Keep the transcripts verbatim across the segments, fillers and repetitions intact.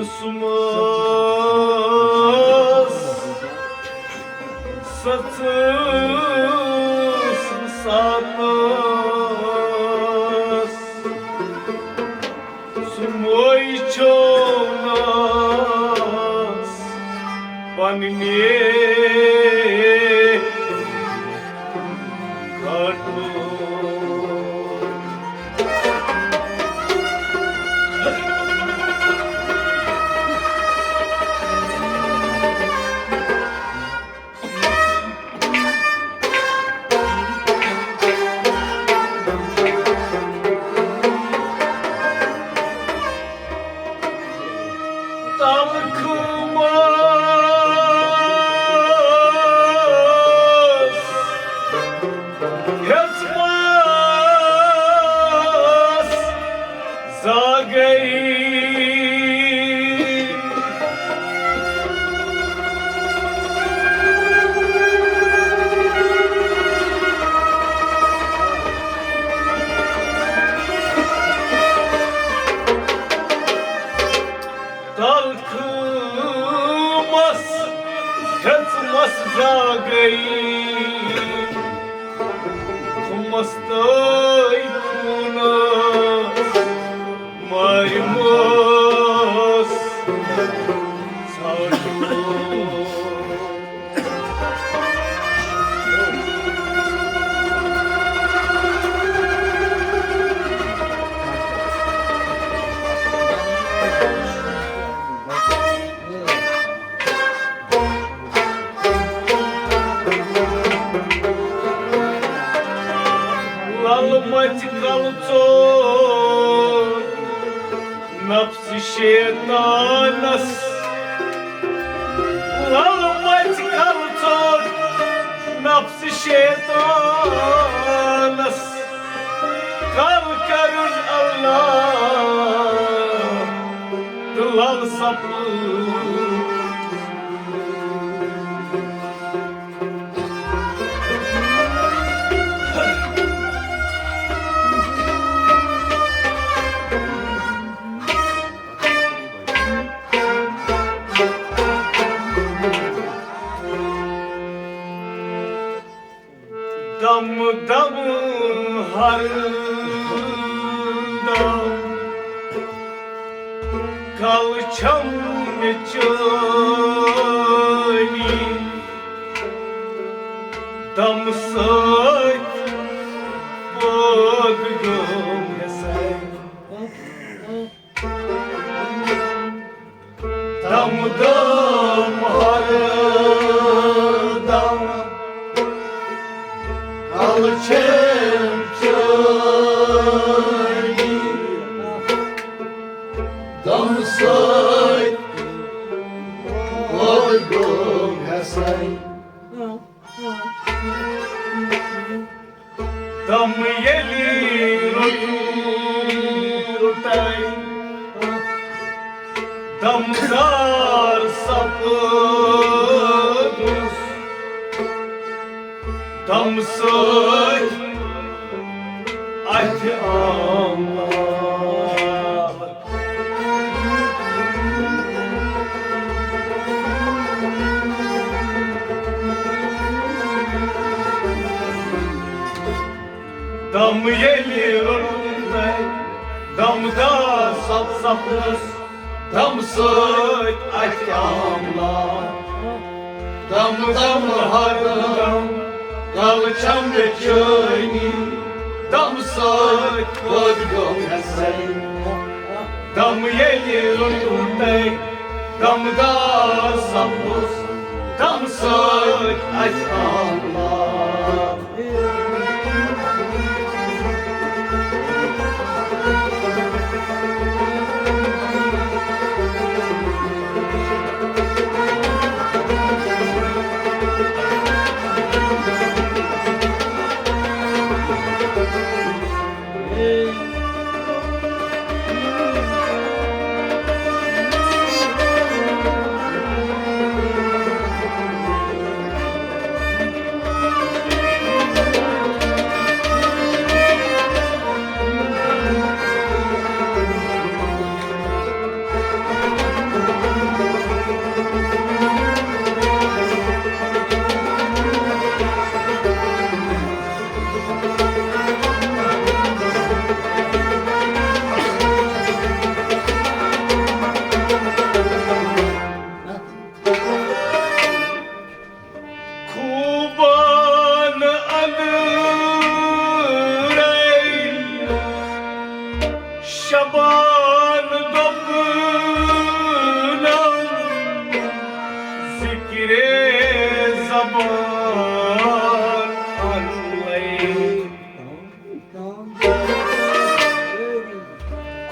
سُمس سٕژس ساتس، سُمے چھوٚونس پننہِ گاٹُک۔ تلخ مس ہیژمس زاگے۔ تلخ مس ہیژمس زاگے، خُمس تہٕ خوٗنس مارِ مس ژھانٛڈو۔ لل مژِ کلہٕ ژوٚل نفس شیطانس۔ لل مژِ کلہٕ ژوٚل نفس شیطانس۔ کر کرُن اللہ تہٕ لل سپُد۔ دم دم ہر دم کل چھم چٲنی۔ دم سۭتۍ پٲدٕ گوٚو مےٚ سَے۔ دم دم ہر دم کل چھم چٲنی۔ دم سۭتۍ پٲدٕ گوٚو مےٚ سَے۔ دم ییٚلہِ روٚٹ-، روٚٹے، دمدار سپُدُس، دم سۭتۍ اَتھِ آمہٕ۔ دم ییٚلہِ روٚٹُم تۄہہِ، دمدار سپ-، سپُدُس، دم سۭتۍ اَتھِ آمہٕ۔ دم دم ہر دم، کل چھم چٲنی، دم سۭتۍ پٲدٕ گوٚو مےٚ سَے۔ دم ییٚلہِ روٚٹُم تۄہہِ، دمدار سپُدُس، دم سۭتۍ اَتھِ آمہٕ۔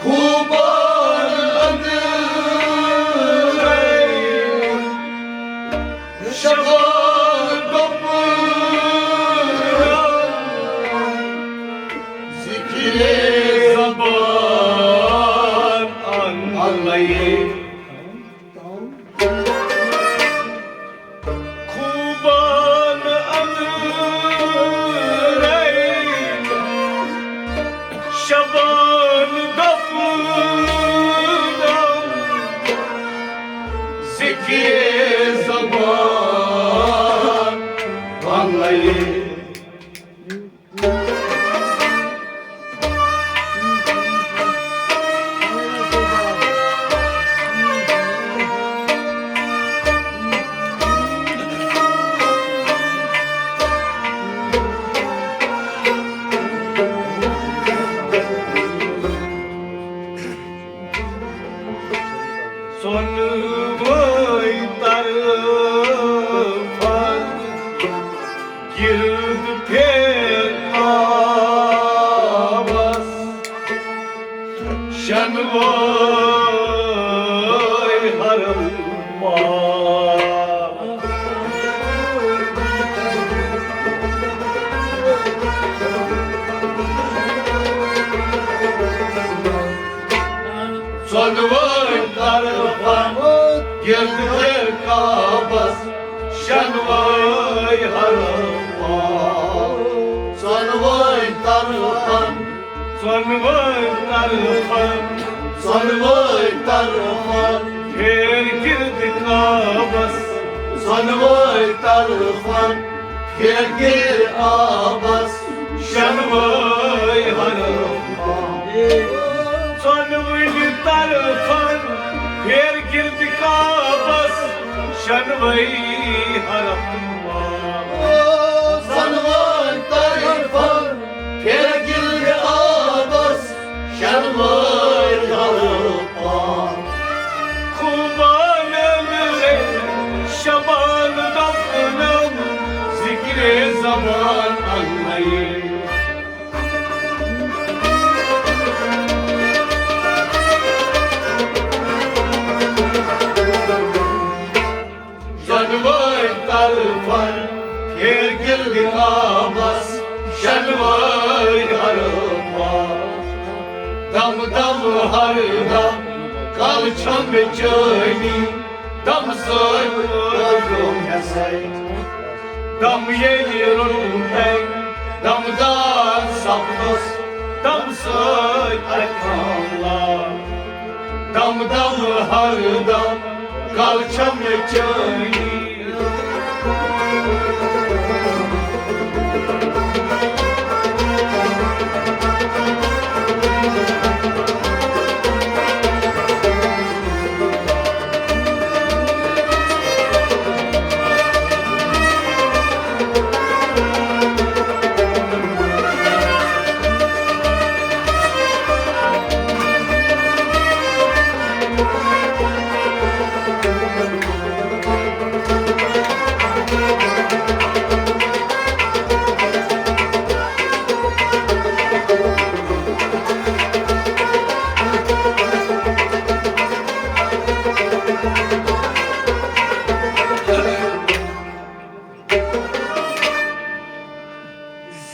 خوبان اندرے شبان گپران، ذکر زبان اندرے۔ خوبان اندرے شبان گپران، ذکر زبان اندرے۔ ژۄنوَے طرفن گرد پھیر کعبس، شنوے حرم پاک۔ ژۄنوَے طرفن گرد پھیر کعبس، شنوے حرم پاک۔ ژۄنوَے طرفن، ژۄنوَے طرفن، ژۄنوَے طرفن پھیر گرد کعبس، ژۄنوَے طرفن پھیر گرد کعبس، شنوے حرم پاک۔ ژۄنوٕنی طرفن پھیر گرد کعبس، شنوے حرم پاک۔ ژۄنوَے طرفن پھیر گرد کعبس، شنوے حرم پاک۔ خوبان اندرے شبان گپران، ذکر زبان اندرے۔ ژۄنوَے طرفن پھیر گرد کعبس، شنوے حرم پاک۔ دم دم ہر دم کل چھم چٲنی، دم سۭتۍ روزو مےٚ سۭتۍ۔ دم ییٚلہِ روٚٹُم تٔمۍ، دمدار سپدس، دم سۭتۍ اَتھِ کھام لال۔ دم دم ہر دم کل چھم چٲنی۔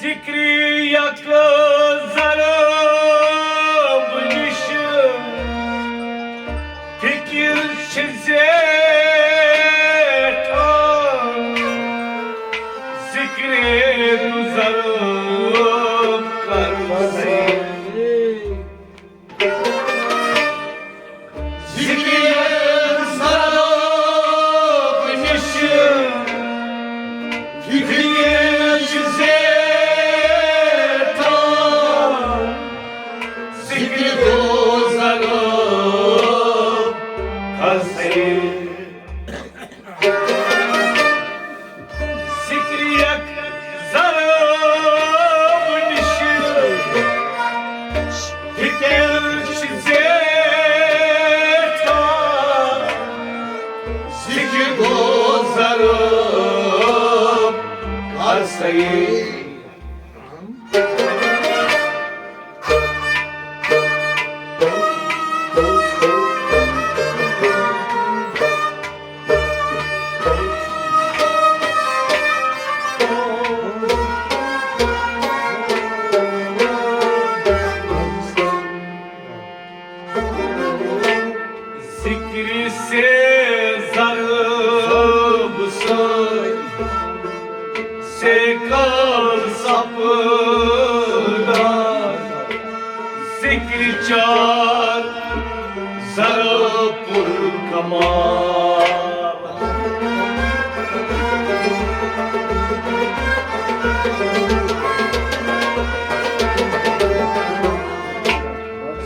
ذکری یک ضرب نِش فکر چھِ زیٹھان، ذکرِ دُو ضرب کرنہٕ سۭتۍ۔ ذکرِ ضرب نِش فکر چھِ زیٹھان۔ سعید۔ ذکر سے ضرب سر سے کل سپدان، ذکر چار ضرب پر کمال۔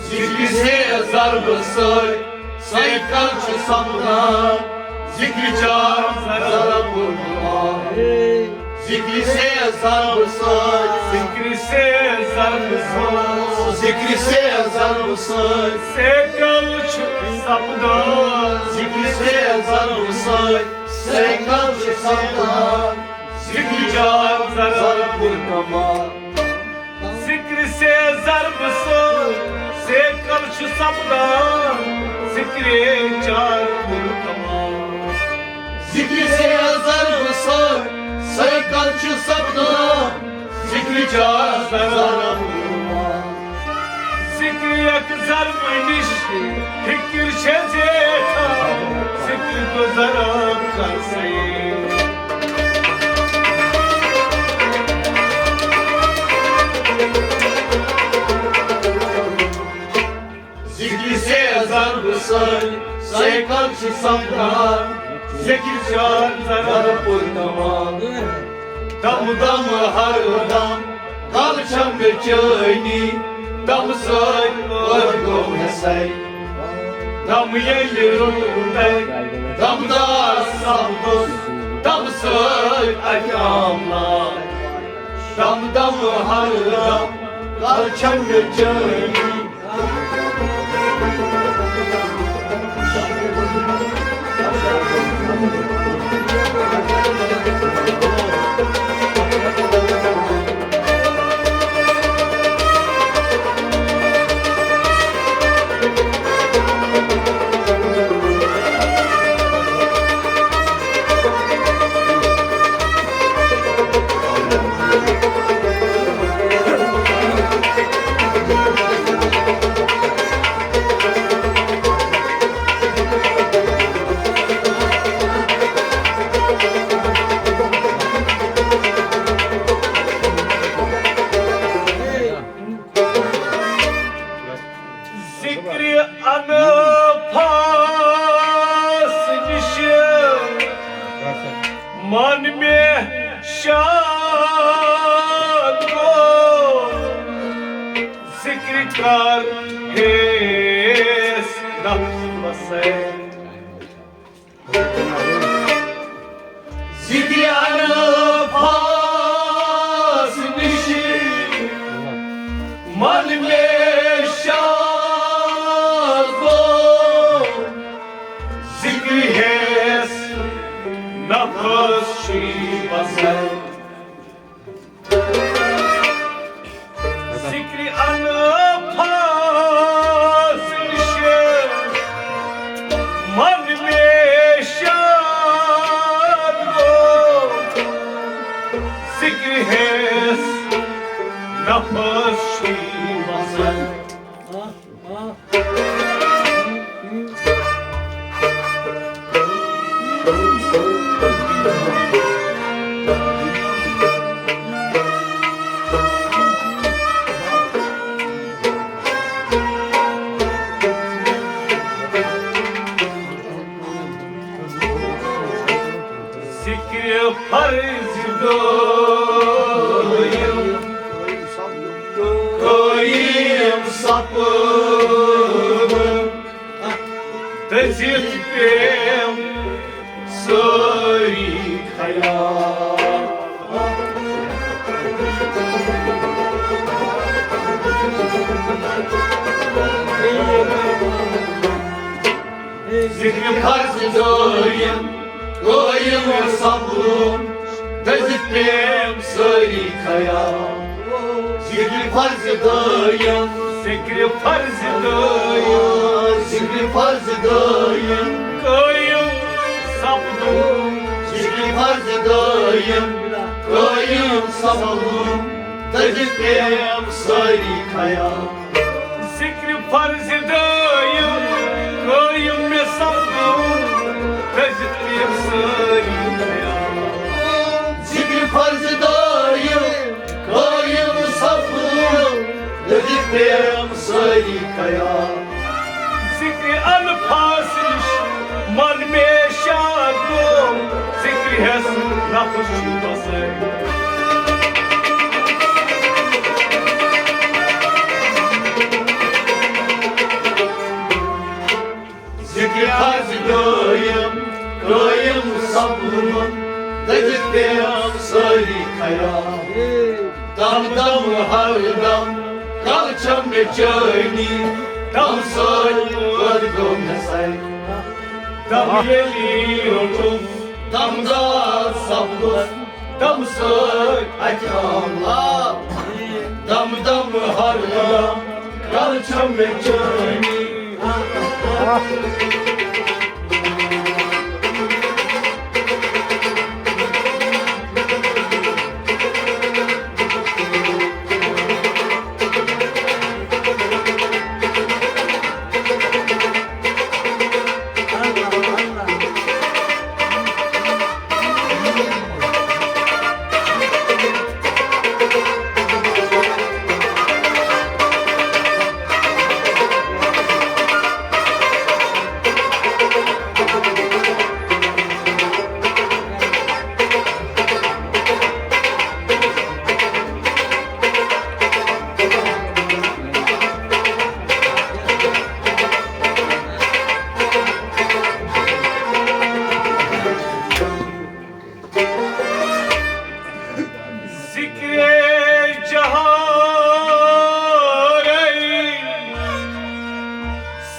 ذکر سے ضرب سر سیکل چھُ سپدان، ذکر چار ضرب القرآن۔ ذکر سے ضرب سر، ذکر سے ضرب سر، ذکر سے ضرب سر سیکل چھُ سپدان، ذکر سے ضرب سر سیکل چھُ سپدان، ذکر چار ضرب القرآن۔ ذکر سے ضرب سر سیکل چھُ سپدان، ذکر چار پر کمال۔ ذکر سے ضرب سر سیکل چھُ سپدان، ذکر چار ضرب پر کمال۔ ذکر یک ضرب نِش فکر چھے زیٹھان، ذکر تو ضرب کر سید۔ ذکر سے ضرب سر سیکل چھِ سپدان، ذکر چار ضرب پر کمال۔ دم دم ہر دم کل چھم بے چینی، دم سۭتۍ پٲدٕ گوٚو مےٚ سَے۔ دم ییٚلہِ روٚٹ تَے، دمدار سپدُس، دم سۭتۍ اَتہِ آمناے۔ دم دم ہر دم کل چھم بے چینی۔ ذکر انفاس نِش من مےٚ شاد گوٚو، ذکر کر ہیس نفسے۔ ذکر انفاس نِش من مےٚ شاد گوٚو، ذکر ہیس نفس چھُے بسر۔ ذکر انفاس نِش من مےٚ شاد گوٚو، ذکر ہیس نفس چھُے بسر۔ ذکر فرض دٲیم قٲیِم سپُد، دٔزِتھ پیٚم سٲری خیال۔ ذکر فرض دٲیم قٲیِم سپُد، دٔزِتھ پیٚم خیال۔ ذکر فرض دٲیِم۔ ذکر فرض دٲیِم۔ ذکر فرض دٲیِم۔ قٲیِم سپدُم۔ ذکر فرض دٲیِم۔ قٲیِم سپدُم۔ دٔزِتھ پیٚیَم سٲری خیال۔ ذکر فرض دٲیِم۔ قٲیِم مےٚ سپدُم۔ دٔزِتھ پیٚیَم سٲری خیال۔ ذکر فرض دٲیِم۔ قٲیِم سپدُم۔ دٔزِتھ پیٚیَم سٲری خیال۔ ذکر الفاظ نِش من مےٚ شاد گوٚو۔ ذکر ہٮ۪س نفس چھُ بسٲوِتھ۔ ذکر فرض دٲیِم۔ قٲیِم سپدُم۔ دٔزِتھ پیٚیَم سٲری خیال۔ دم دم ہر دم کل چھم مےٚ چٲنی، دم سۭتۍ پٲدٕ گوٚو مےٚ سَے۔ دم ییٚلہِ روٚٹُم، دم دار سپدُس، دم سۭتۍ اَتہِ آو لال۔ دم دم ہر دم کل چھم مےٚ چٲنی۔ ذکر جہارے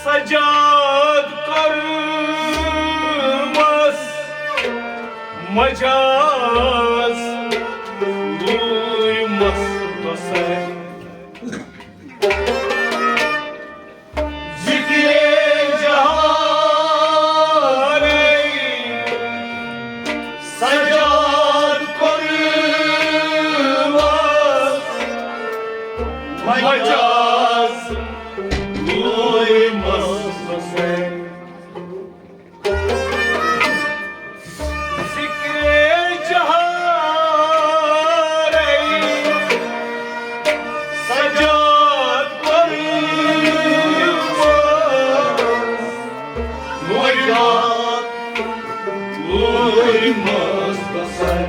سجاد کرمس مجاز لوی مس بسر۔ ذکر جہارے سجاد کرمس مجاز لوی مس بسر۔ ذکر جہارے سجاد کرمس مجاز لوی مس بسر۔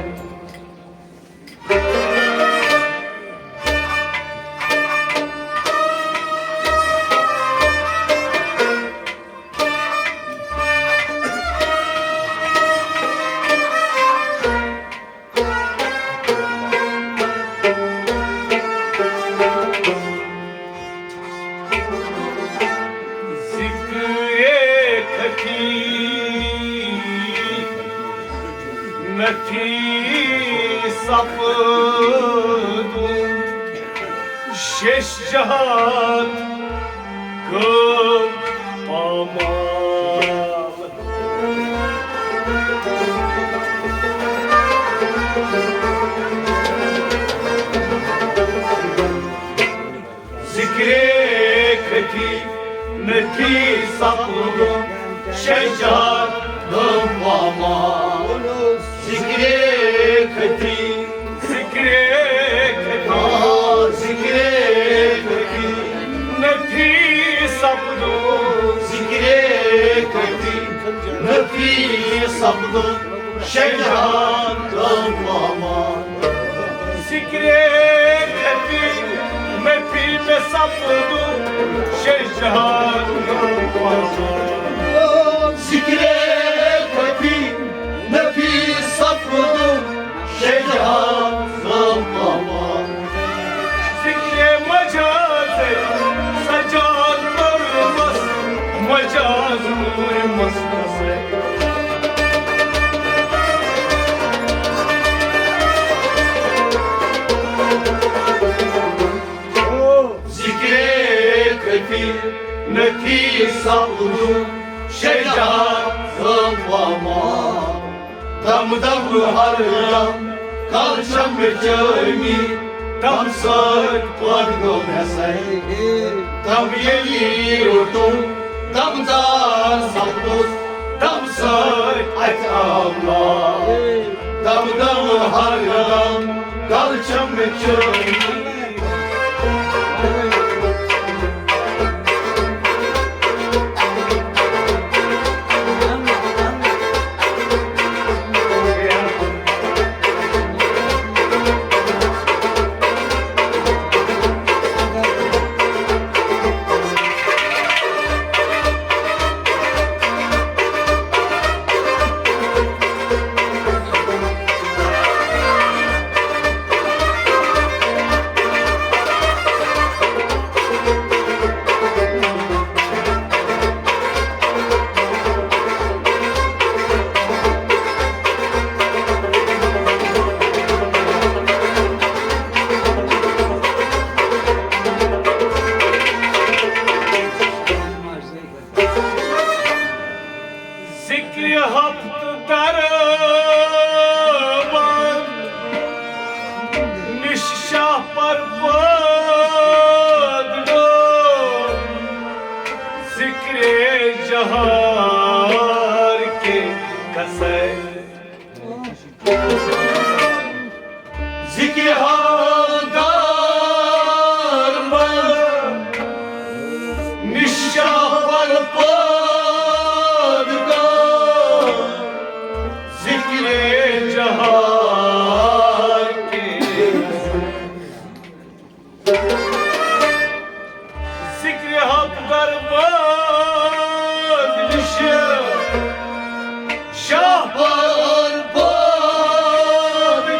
ذکر خفی نفی سپدُم شش جہان گوٚو پامال۔ ذکر خفی نفی سپدُم شش جہان گوٚو پامال۔ ذکر خفی، ذکر خفی، آ، ذکر خفی نفی سپدُم، ذکر خفی نفی سپدُم شش جہان گوٚو پامال۔ ذکر خفی نفی مےٚ سپدُم شش جہان گوٚو پامال۔ ذکر خفی نفی سپدُم شش جہان گوٚو پامال۔ ذکر مجاز سجاد کرمس مجاز لوی مس بسر۔ سپدُم شجاع ظٲلمہ۔ دم دم ہر دم کل چھم مےٚ چٲنی، دم سۭتۍ پٲدٕ گوٚو مےٚ سَے۔ دم ییٚلہِ روٚٹُم، دمدار سپدُس، دم سۭتۍ اَتھِ آو لاو۔ دم دم ہر دم کل چھم مےٚ چٲنی۔ ذکرِ ہفتہٕ دربان نِش شاہ پر پٲدٕ گوٚو، ذکرِ جہار کے کسر۔ ذکرِ حال دار بند نِش شاہ پر پٲدٕ گوٚو، ذکرِ جہار کے۔ ذکرِ حق دربان نِش شاہ پر پٲدٕ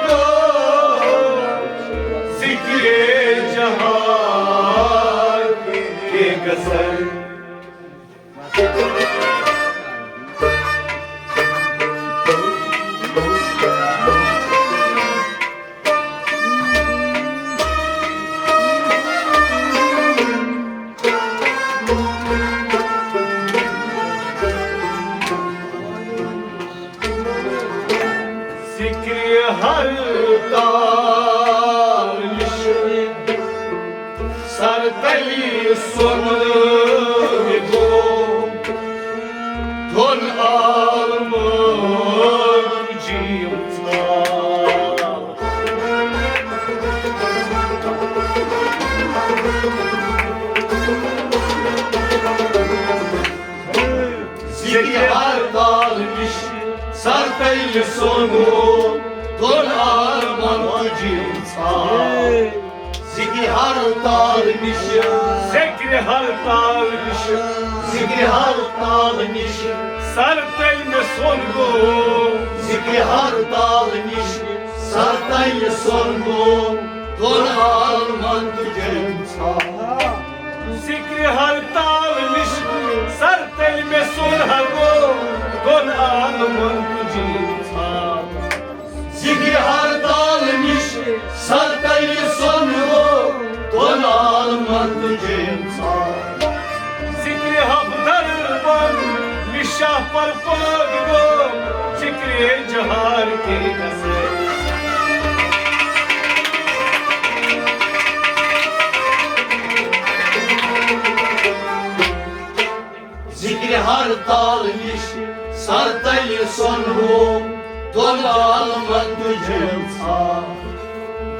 گوٚو، ذکرِ جہار کے کسر۔ ذکرِ ہر تال نِش سر تلی سۄن گوٚو، دۄن عالمن جیم ژھاو۔ ذکرِ ہر تال نِش سر تلی سۄن گوٚو، دۄن عالمن تُجہِ ژھاو۔ ذکرِ ہر تال نِش، ذکرِ ہر تال نِش، ذکرِ ہر تال نِش سر تلی مےٚ سۄن گوٚو۔ ذکرِ ہر تال نِش سر تلی سۄن گوٚو، دۄن عالمن تُجہِ ژھاو۔ ذکرِ ہر تال نِش سر تلی مےٚ سۄن ہا گوٚو، دۄن عالمن تُجہِ ژھاو۔ ذکرِ ہر تال نِش سر تلی سۄن گوٚو، دۄن عالمن تُجہِ ژھاو۔ ذکرِ ہفتہٕ دربان نِش شاہ پر پٲدٕ گوٚو، ذکرِ جہار کے کسر۔ ذکرِ ہر تال نِش سر تلی سۄن گوٚو، دۄن عالمن تُجہِ ژھاو۔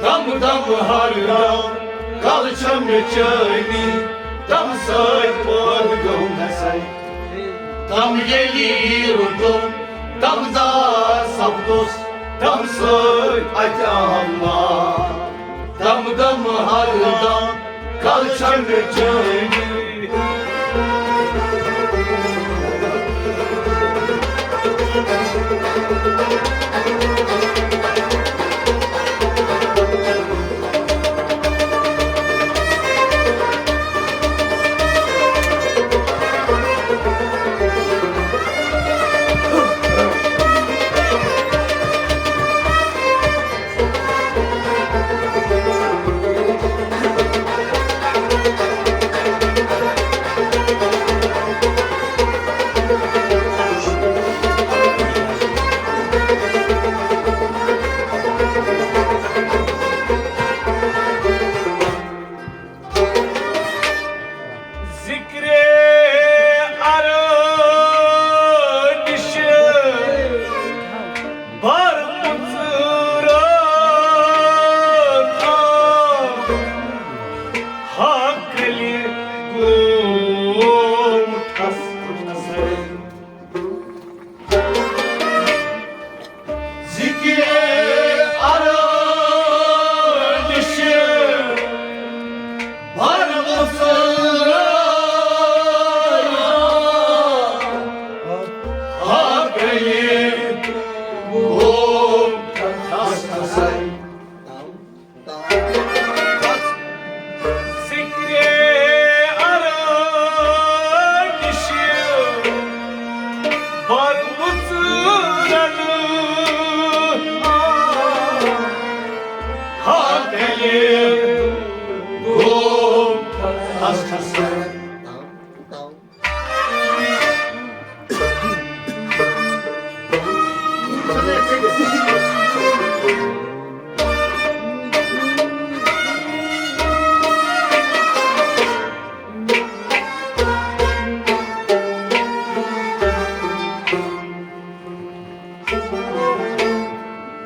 دم دم ہر دم کل چھم مےٚ چٲنی، دم سۭتۍ پٲدٕ گوٚو مےٚ سَے۔ دم ییٚلہِ روٚٹُم، دمدار سپدُس، دم سۭتۍ اَتہِ آو لاو۔ دم دم ہر دم کل چھم مےٚ چٲنی۔ ذکرِ ارٲنِش بر مُژرن ہاکلہِ گوم کھس کھس۔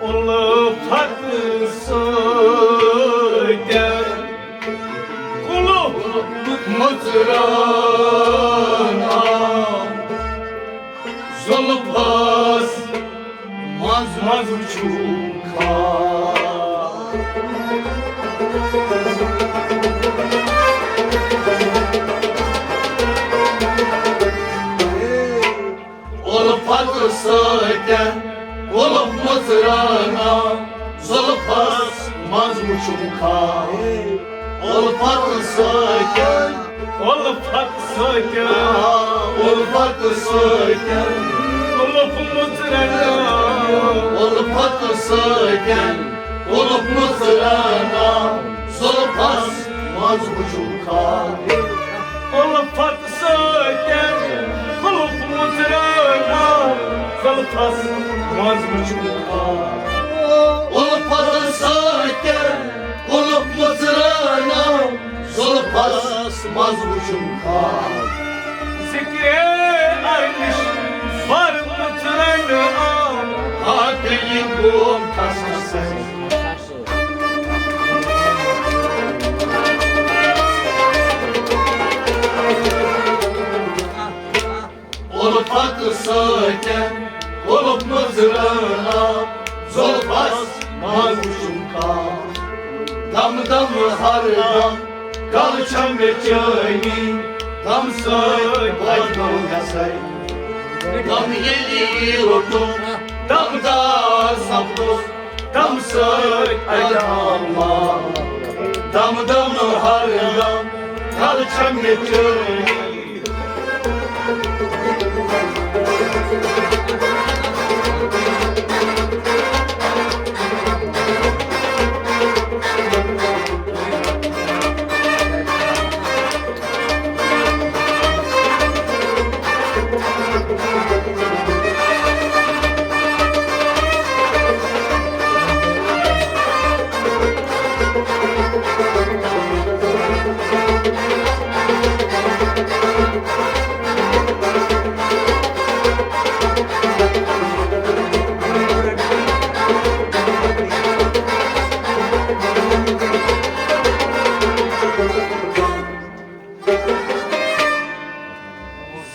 اُلفت سۭتۍ قُلُف مُژراوان، زُلفس منٛز منٛز وُچھُم خاب۔ اُلفت سۭتۍ قُلُف مُژراوان، زُلفس منٛز وُچھُم خاب۔ اُلفت سۭتۍ، اُلفت سۭتۍ، اُلفت سۭتۍ، قُلُف مُژراوان، اُلفت سۭتۍ، قُلُف مُژراوان، زُلفس منٛز وُچھُم خاب۔ اُلفت سۭتۍ قُلُف مُژراوان، زُلفس منٛز وُچھُم خاب۔ اُلفت سۭتۍ قُلُف مُژراوان، زُلفس منٛز وُچھُم خاب۔ ذِکرِ ارنِش بر مُژرن آو، ہاکلہِ گوم کھس کھس۔ اُلفت سۭتۍ قُلُف مُژراوان، زُلفس منٛز وُچھُم خاب۔ دم دم ہر دم کل چھم مےٚ چٲنی، دم سۭتۍ بجنو یسے۔ دم ییٚلہِ روٚٹُم، دمدار سپدُس، دم سۭتۍ اجام لال۔ دم دم ہر دم کل چھم مےٚ چٲنی۔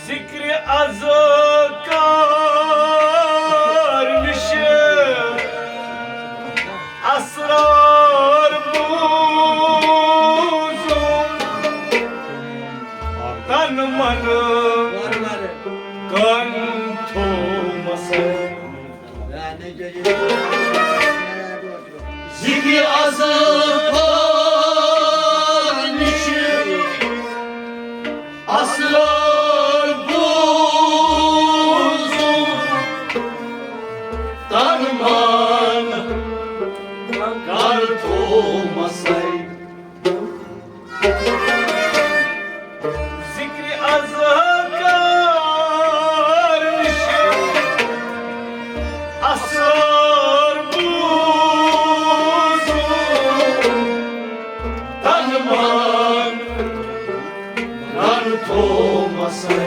ذِکرِ اذکار نِش اسرار بوزُم، تن من کن تھومس۔ ذِکرِ اذکار نِش اسرار بوزُم، تن من کر تھومسے۔ ذِکرِ اذکار نِش اسرار بوزُم، تن من کر تھومسے۔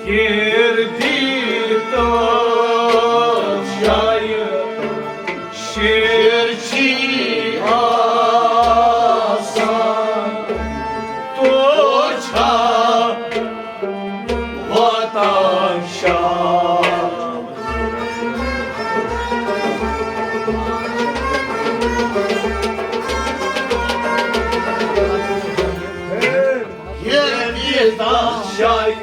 گیردی تو شاید شیر چھی آسان، تو چھا واتان شام۔ ییٚلہِ تہِ تَتھ جایہِ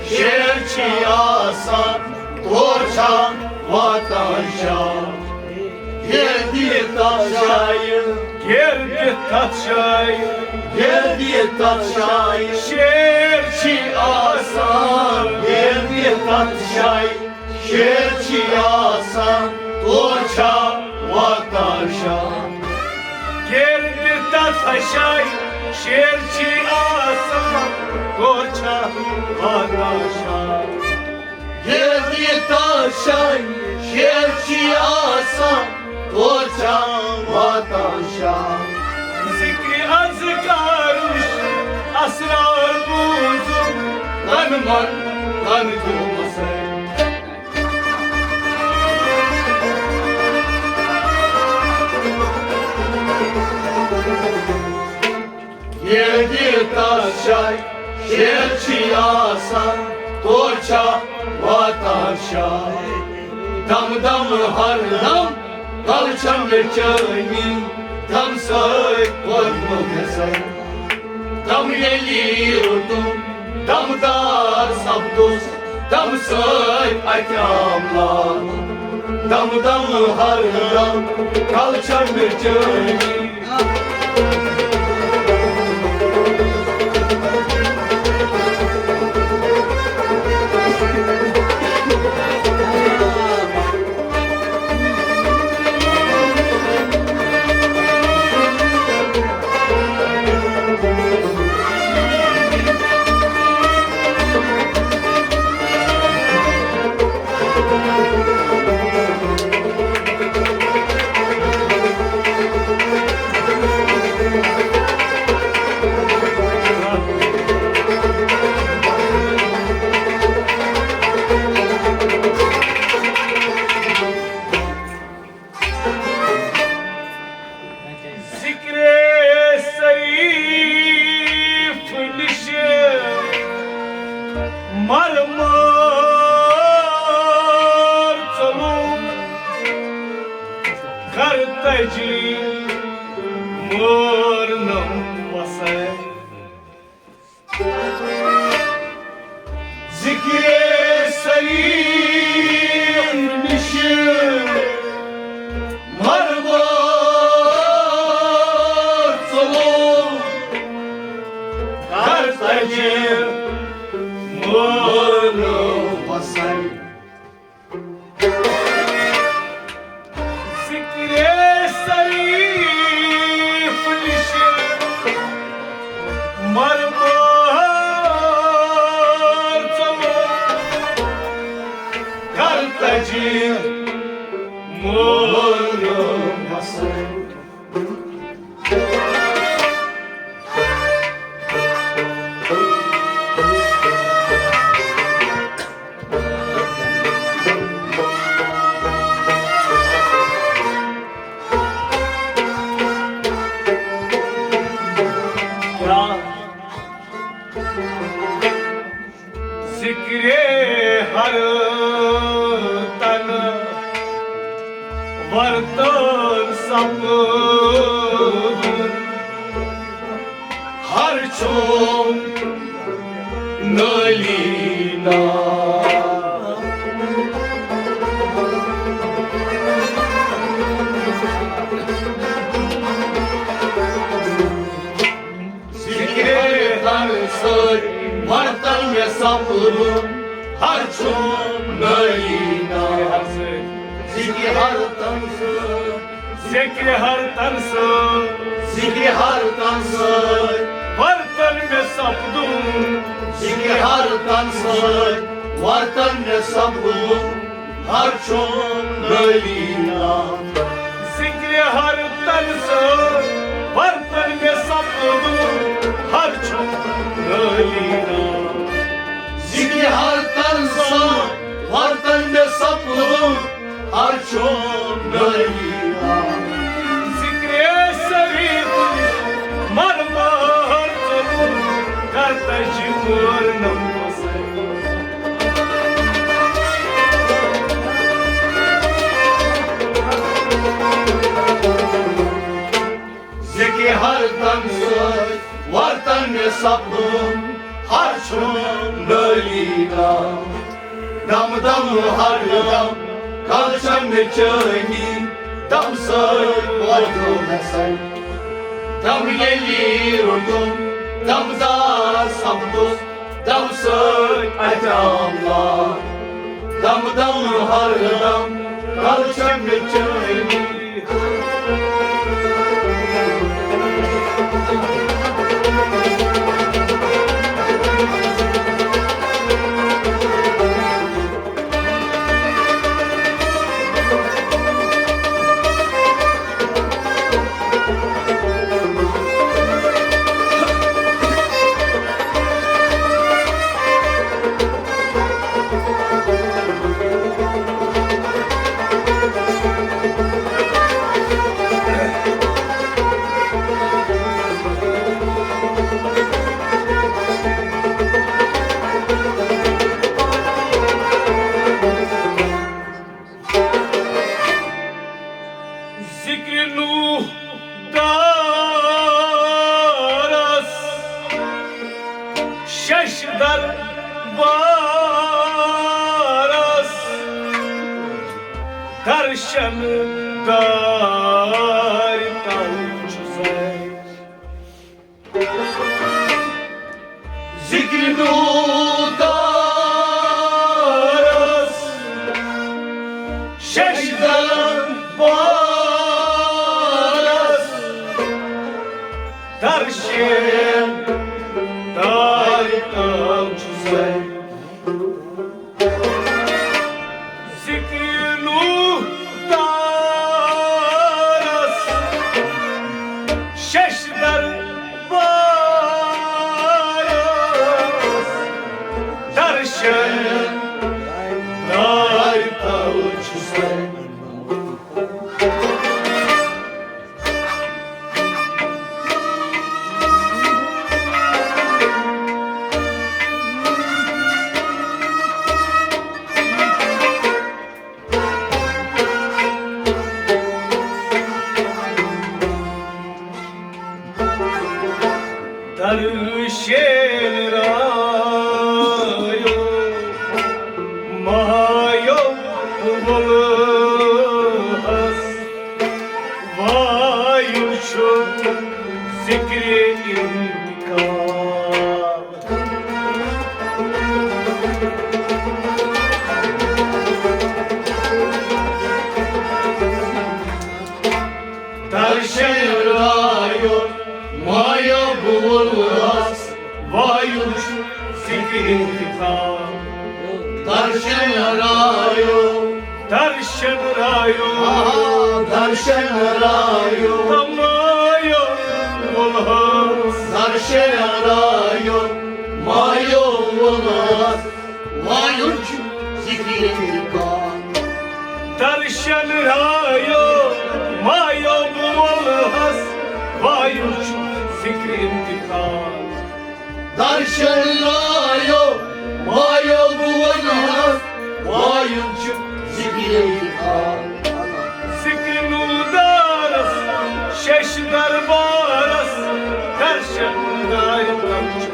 شیر چھِ آسان، تور چھا واتان شام۔ ییٚلہِ تہِ تَتھ جایہِ، ییٚلہِ تہِ تَتھ جایہِ، ییٚلہِ تہِ تَتھ جایہِ شیر چھِ آسان، ییٚلہِ تہِ تَتھ جایہِ شیر چھِ آسان، تور چھا واتان شام۔ ییٚلہِ تہِ تَتھ جایہِ شیر چھِ آسان، تور چھا واتان شام۔ ییٚلہِ تہِ تَتھ جایہِ شیر چھِ آسان، تور چھا واتان شام۔ ذِکرِ اذکارُک اسرار بوٗزُم، تن من تن گوٚو سر۔ ییٚلہِ تہِ تَتھ جایہِ شیر چھِ آسان، تور چھا واتان شام۔ دم دم ہر دم کل چھم مےٚ چٲنی، دم سۭتۍ کوٚرمُت مےٚ سر۔ دم ییٚلہِ روٚٹُم، دمدار سپدُس، دم سۭتۍ اَتہِ آم لال۔ دم دم ہر دم کل چھم مےٚ چٲنی۔ ذِکرِ شریٖف نِش مَر مار ژوٚلُم، کر تجی مور نم وسر۔ ذِکرِ شریٖف نِش مَر مار ژوٚلُم، کر تجی مور نم وسر۔ ذِکرِ شریٖف نِش مَر مار ژوٚلُم، کر تجی مور نم وسر۔ ذِکرِ ہر تن ورتن سپُد، ہر چھوم نٲلی نا۔ ذِکرِ ہر سۭتۍ ورتن مےٚ سپُد، ہر چھوم نٲلی نا۔ ذِکرِ ہر تن سۭتۍ، ذِکرِ ہر تن سۭتۍ، ذِکرِ ہر تن سۭتۍ ورتن مےٚ سپُد، ذِکرِ ہر تن سۭتۍ ورتن مےٚ سپُد، ہر چھوم نٲلی نا۔ ذِکرِ ہر تن سۭتۍ ورتن مےٚ سپُد، ہر چھوم نٲلی نا۔ ذِکرِ ہر تن سۭتۍ ورتن مےٚ سپُد، ہر چھوم نٲلی نا۔ ذِکرِ شریٖف نِش مَر مار ژوٚلُم، کر تجی مور نم وسر۔ سپدُم ہر چھُم نٲلی ناو۔ دم دم ہر دم کل چھم مےٚ چٲنی دم سۭتۍ وۄتھیو مےٚ سَے۔ دم ییٚلی روٚٹُم دم دار سپدُس دم سۭتۍ اَتہِ آملا۔ دم دم ہر دم کل چھم مےٚ چٲنی۔ ذکر نوح دارس شش دربارس درشن دارِ تل چھُ سَے۔ ذکر نوح دارس شش دربارس درشن دارِ تل چھُ سَے۔ ذکر نوح دارس شش دربارس درشن دارِ تل چھُ سَے۔ درشن رایو مایو وولہس وایُن چھُ ذکر انتقال۔ درشن رایو مایو بولس وایُن چھُ ذکر انتقال۔ درشن رایو، درشن رایو، آ، درشن رایو۔ تمایو وولہس۔ درشن رایو مایو وولہس وایُن چھُ ذکر انتقال۔ درشن رایو مایو بولہس وایُن چھُ ذکر انتقال۔ درشن رایو مایو بولہس وایُن چھُ ذکر انتقال۔ ذکر نوح دارس شش دربارس درشن دارِ تل چھُ سَے۔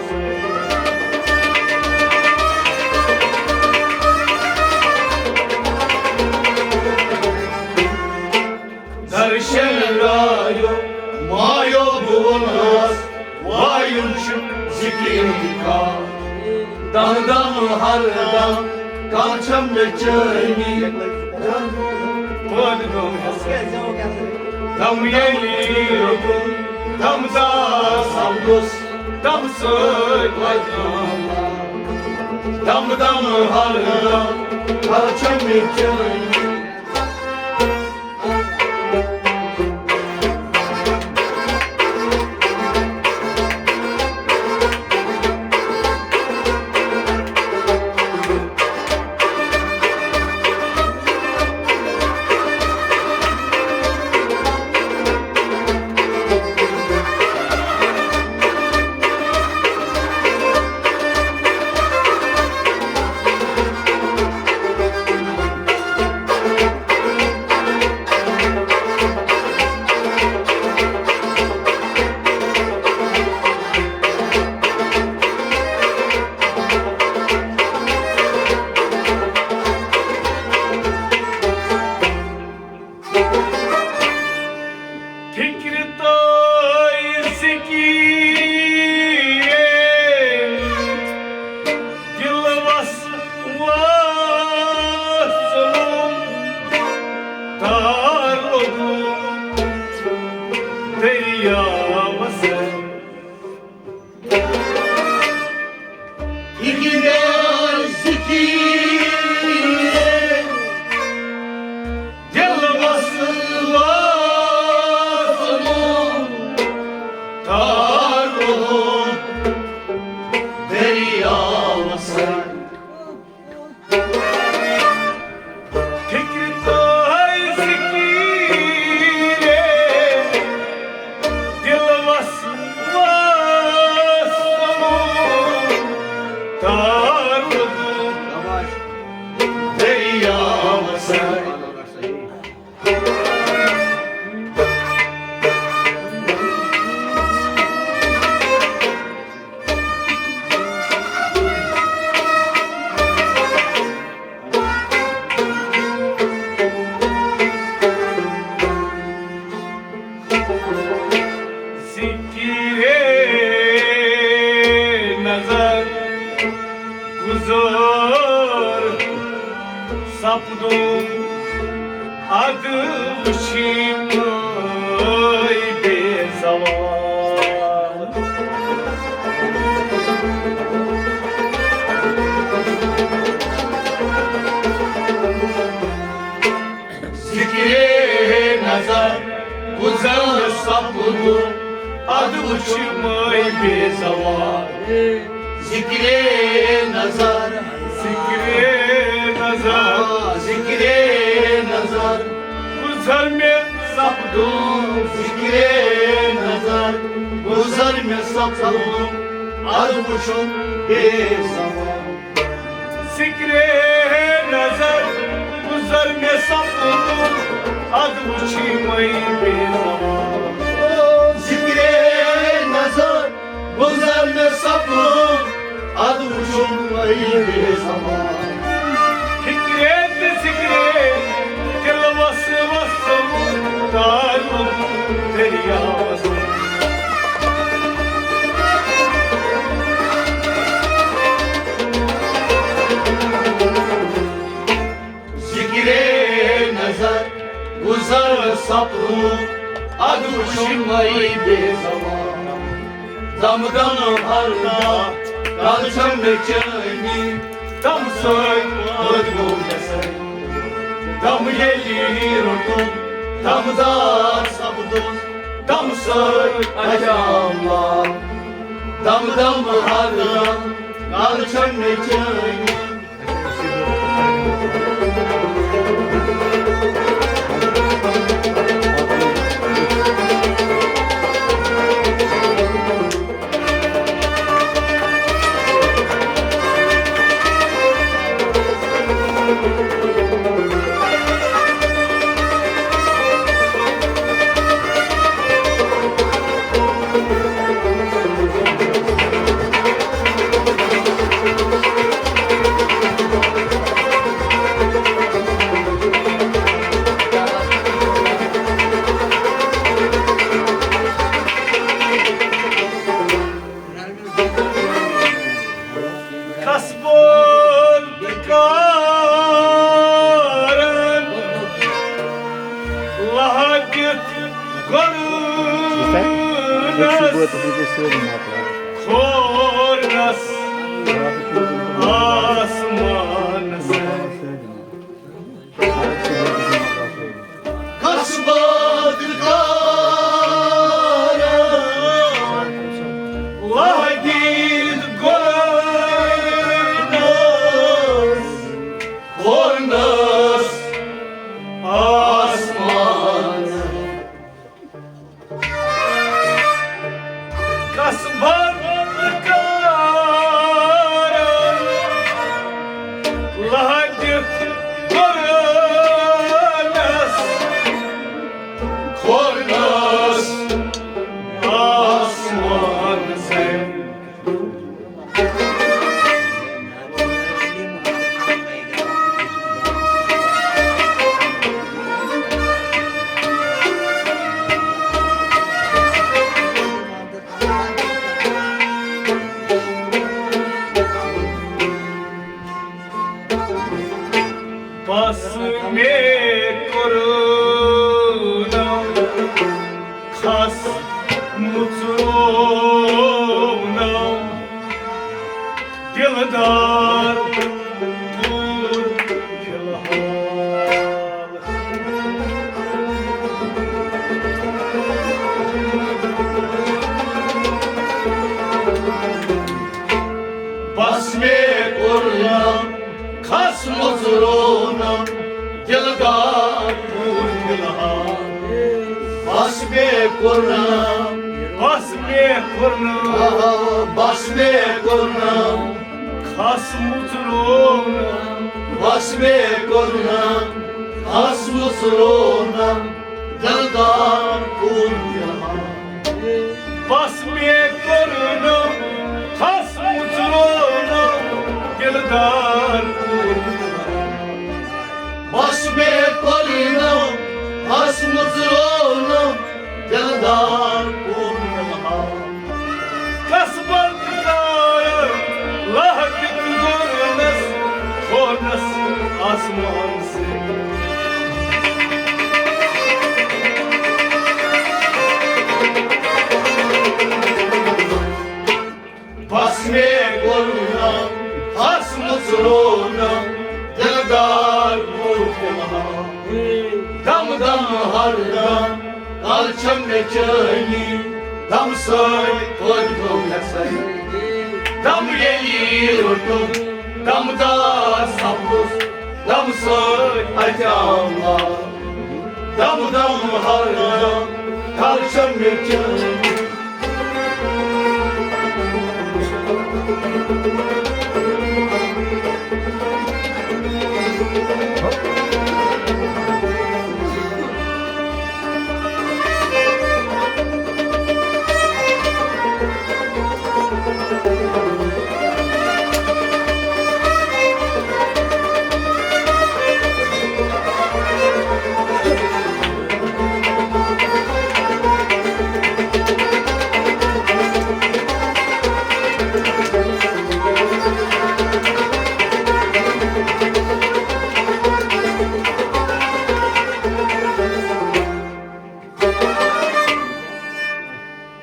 درشن رایو مایو بولہس وایُن چھُ ذکر انتقال۔ دم دم ہر دم کل چھم مےٚ چٲنی۔ پٲدٕ گوٚو دم ییٚلہِ روٚٹُم دم دار سپدُس دم سۭتۍ وۄتھیو۔ دم دم ہر دم کل چھم مےٚ چٲنی۔ سپدُم ادٕ وٕچھِمَے بے زوال۔ ذکرِ نظر گُزر سپُد، ادٕ وٕچھِمَے بے زوال۔ ذکرِ نظر، ذکرِ نظر، ذکرِ نظر گُزر مےٚ سپُد۔ ذکرِ نظر گُزر مےٚ سپُد، ادٕ وٕچھُم بے زوال۔ ذکرِ نظر گُزر مےٚ سپُد، ادٕ وٕچھِمَے بے زوال۔ او ذکرِ نظر گُزر مےٚ سپُد، ادٕ وٕچھِمَے بے زوال۔ فکرِ تہٕ ذکرِ دِل وس وس تعلق دریاوس۔ ذکرِ نظر گُزر سپُد، ادٕ وٕچھِمَے بے زوال۔ دم دم ہر دم کل چھم مےٚ چٲنی، دم سۭتۍ پٲدٕ گوٚو مےٚ سٲنۍ۔ دم ییٚلہِ روٚٹُم، دمدار سپدُم، دم سۭتۍ اجام لال۔ دم دم ہر دم کل چھم مےٚ چٲنی۔ کسبن تہٕ کارن لہہ دِتھ گۄڈنس کھورنس آسمانس۔ کسبن تہٕ کارن لہہ دِتھ گۄڈنس کھورنس آسمانس۔ کسبن تہٕ کارن لہہ دِتھ گۄڈنس کھورنس آسمانس۔ بس مےٚ کوٚرنم کھس مُژروونم دلدار کوٗر فی الحال۔ بس مےٚ کوٚرنم کھس مُژروونم دلدار کوٗر فی الحال۔ بس مےٚ کوٚرنم، بس مےٚ کوٚرنم، آ، بس مےٚ کوٚرنم کھس مُژروونم۔ بس مےٚ کوٚرنم کھس مُژروونم دلدار کوٗر فی الحال۔ بس مےٚ کوٚرنم کھس مُژروونم دلدار کوٗر۔ بس مےٚ کوٚرنم کھس مُژروونم دلدار کوٗر۔ کسبن تہٕ کارن لہہ دِتھ گۄڈنس دلدار پوٗرۍ تِلہار۔ دم دم ہر دم کل چھم مےٚ چٲنی، دم سۭتۍ پٲدٕ گوٚو مےٚ سَے۔ دم ییٚلہِ روٚٹُم، دمدار سپُز، دم سۭتۍ اَتہِ آو لال۔ دم دم ہر دم کل چھم مےٚ چٲنی۔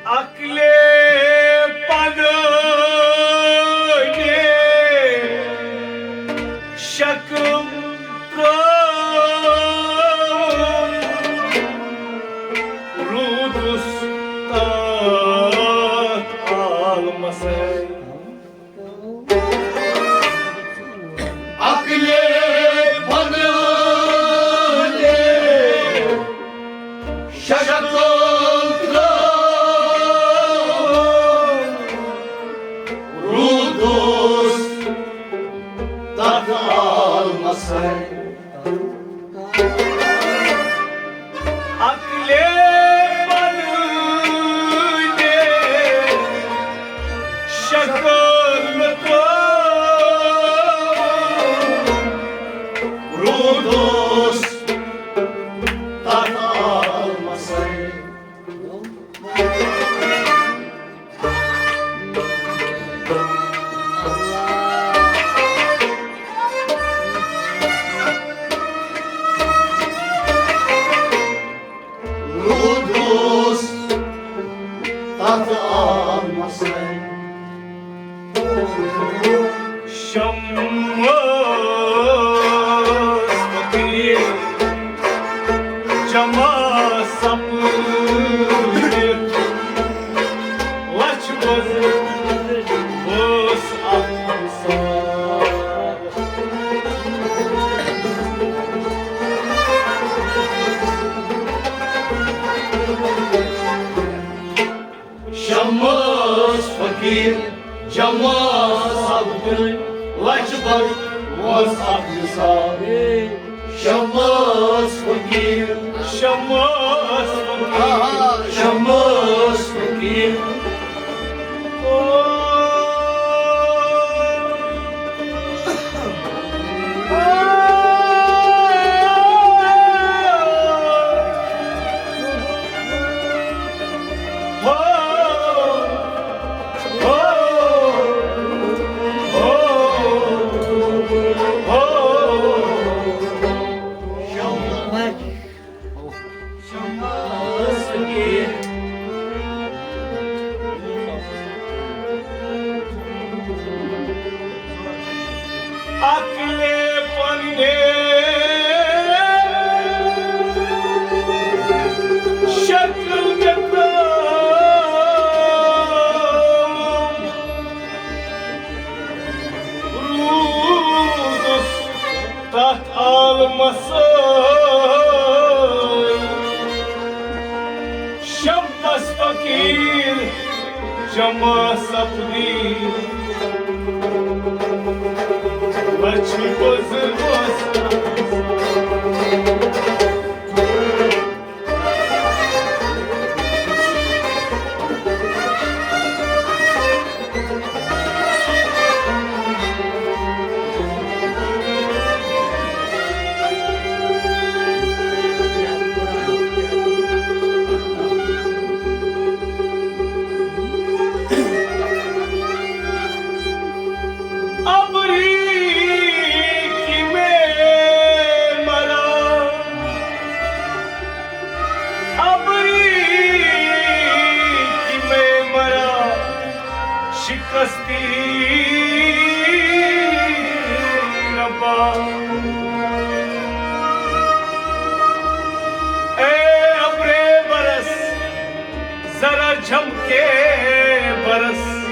عقلِ پنٕنۍ شکم ترٲوٕم، روٗدُس تتھ عالمس۔ عقلِ پنٕنۍ شکل ترٲوٕم، روٗدُس تتھ عالمس۔ عقلِ پنٕنۍ شکل ترٲوٕم، روٗدُس تتھ عالمس۔ روٗدُس تتھ عالمس۔ شمس فقیٖر جمع سپدِتھ لچھ بوٚز اوس اکھ مثال۔ شمس فقیٖر جمع سپدِتھ لچھ بوٚز اوس اکھ مثال۔ شمس فقیٖر، شمس فقیٖر، شمس فقیٖر۔ عقلِ پنٕنۍ شکل مےٚ ترٲوٕم، روٗدُس تتھ عالمس۔ شمس فقیٖر جمع سپدِتھ لچھ بوٚز اوس۔ ابری کی میں اے ابرے برس، ذرا جھمکے برس،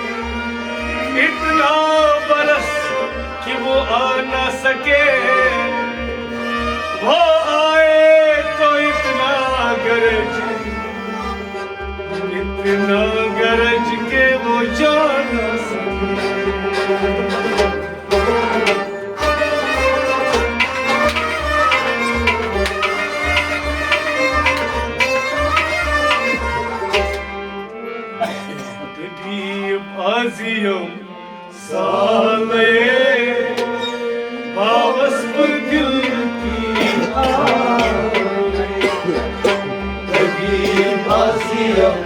اتنا برس کہ وہ آ نہ سکے۔ وہ آئے تو اتنا گرج، اتنا گرج کہ وہ جا نہ سکے۔ طبیب عظیم سالے، باوس پر دل کی آلے۔ طبیب عظیم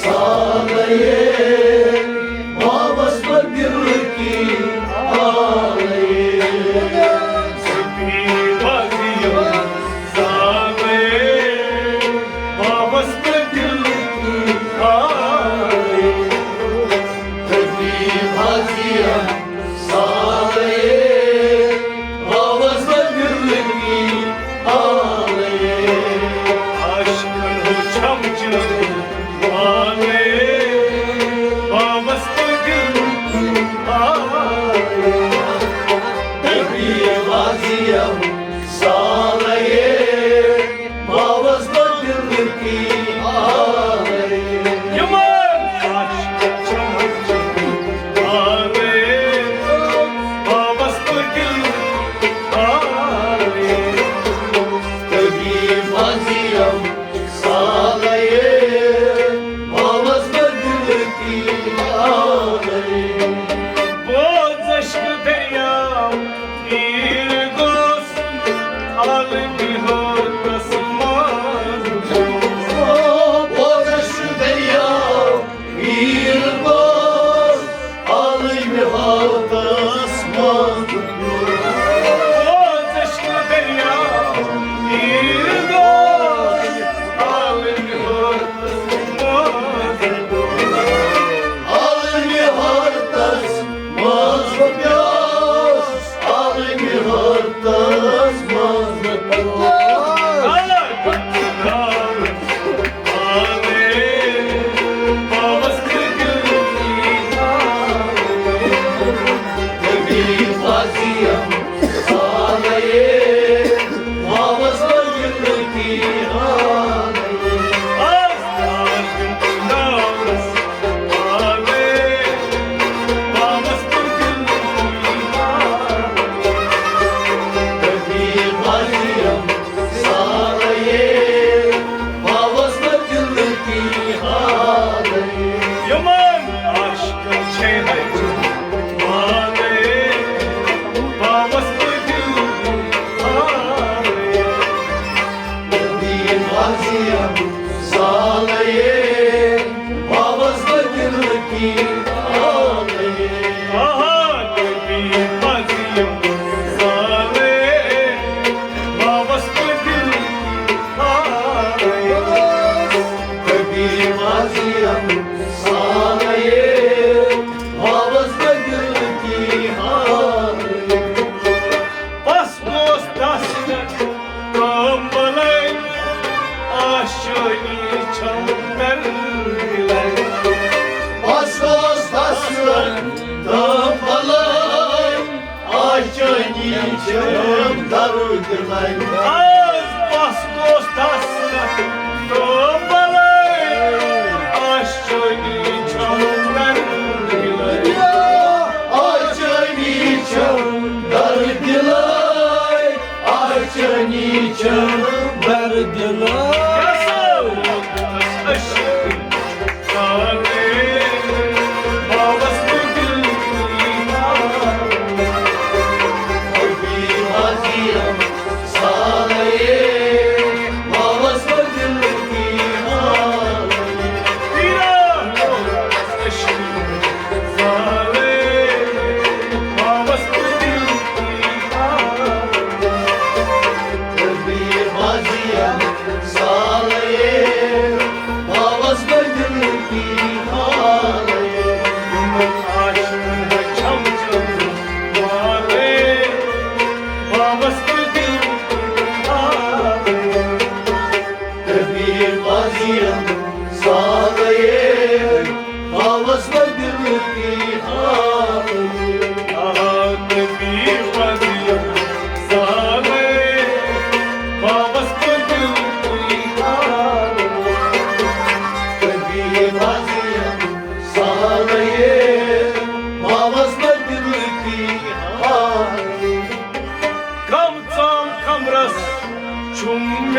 سالے، باوس پر دل کی آلے۔ طبیب عظیم سالے، باوس پر دل کی آلے۔ طبیب عظیم سالے، باوس پر دل کی آلے۔ عاشقن ہو چھم چھم آلے، باوس پر دل کی آلے۔ طبیب عظیم سالے، باوس پر دل کی آلے۔ یمن عاشقن چھم چھم آلے، باوس پر دل کی آلے۔ طبیب عظیم سالے، باوس پر دل کی آلے۔ بوز اشک دریا پیر گوس عالمی ہو تسمان۔ بوز اشک دریا پیر گوس عالمی ہو تسمان۔ بوز اشک دریا پیر گوس عالمی ہو تسمان۔ عالمی ہو تسمان۔ عالمی ہو تسمان۔ یمن عاشقن چھے نچ والے، باوس پر دل کی حالے۔ سالے، باوس پر دل کی حالے۔ آہا، نبی عظیم سالے، باوس پر دل کی حالے۔ نبی عظیم سالے، باوس پر دل کی حالے۔ پس گوس تس تام بلے، آشانی چھم درد دلے۔ پس گوس تس تام بلے، آشانی چھم درد دلے۔ آز پس گوس تس تام بلے، آشانی چھم درد دلے۔ آشانی چھم درد دلے۔ آشانی چھم درد دلے۔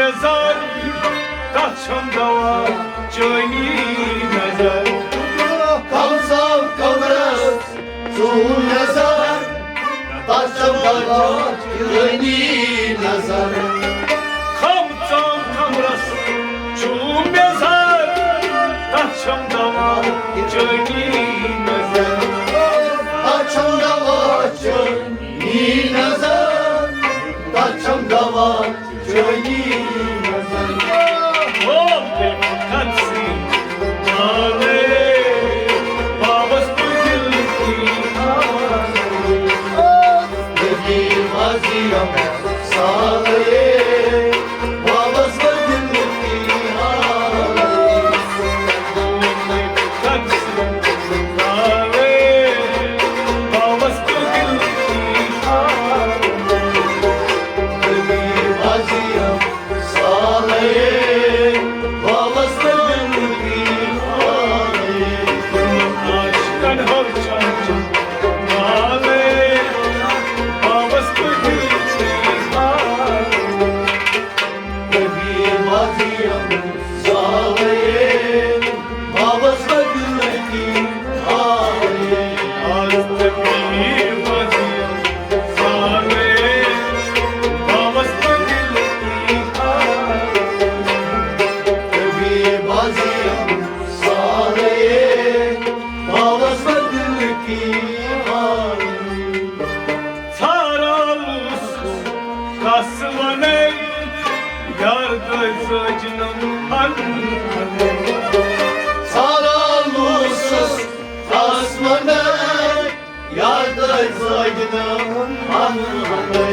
نظر، تتھ چھم دوا چٲنی نظر۔ کم ژاو کمرس ژوٗل نظر، تتھ چھم دوا چٲنی نظر۔ کم ژاو کمرس ژوٗل نظر، تتھ چھم دوا چٲنی نظر۔ تتھ چھم دوا چٲنی نظر، تتھ چھم دوا چٲنی نظر۔ او دل کھت سی نالے، واپس تو دل کی نالے۔ دل کی بازی ہم سالے، واپس تو دل کی نالے۔ کھت سی نالے، واپس تو دل کی نالے۔ ژھاران اوسُس کس ونے، یار دٲدۍ زٲجنم ہن ہنے۔ ژھاران اوسُس کس ونے، یار دٲدۍ زٲجنم ہن ہنے۔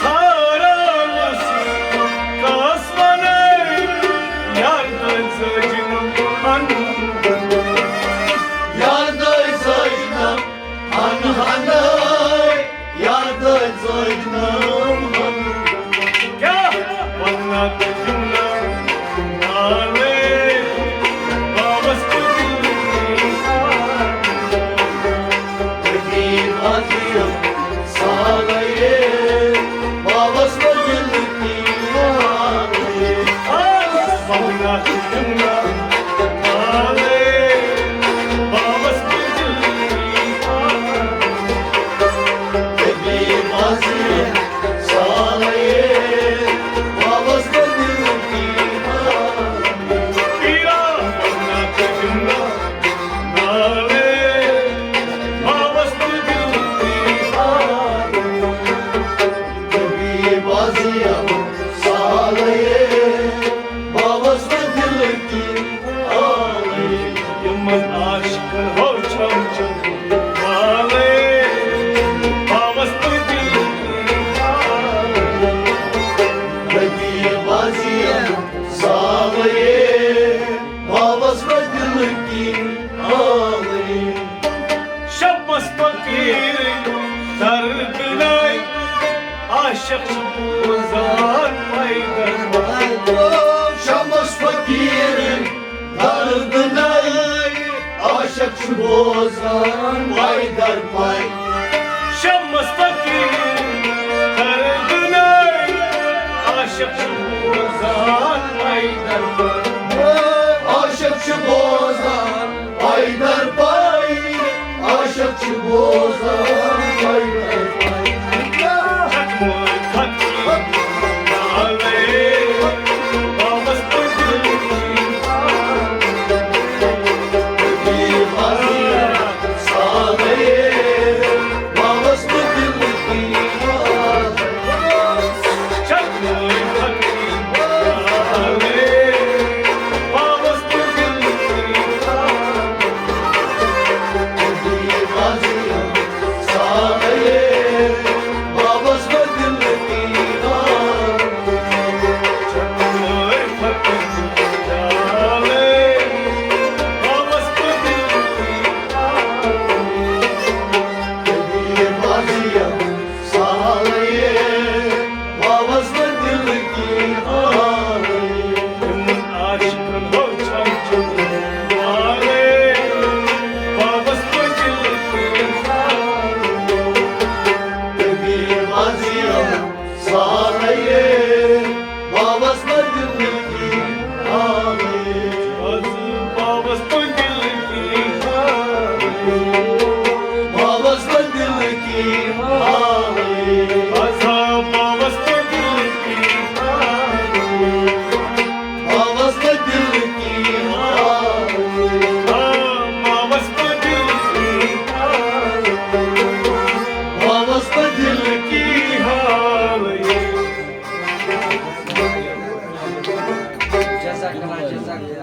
ژھاران اوسُس کس ونے، یار دٲدۍ زٲجنم ہن ہنے۔ یار دٲدۍ زٲجنم ہن ہنے، یار دٲدۍ زٲجنم ہن۔ کیٛاہ ونہٕ ناتہٕ جملہٕ نالے، باوس تہٕ دِل کی حال۔ دٔلیٖل عظیٖم سالے، باوس تہٕ دِل کی حال۔ آ، ونہٕ ناتہٕ جملہٕ نالے، باوس تہٕ دِل کی حال۔ یِمن عاشقن ہو چھم چھم والے، باوس تہٕ دِل کی حالے۔ نبی بازی سالے، باوس تہٕ دِل کی حالے۔ شمس فقیٖر دردناے، عاشق چھُ بوزان پیدر پاے۔ شمس فقیٖر دردناے، عاشق چھُ بوزان پیدر پاے۔ شمس فقیٖر دردناے، عاشق چھُ بوزان پیدر پاے۔ عاشق چھُ بوزان پیدر پاے، عاشق چھُ بوزان پیدر پاے۔ جزاک اللہ، جزاک اللہ۔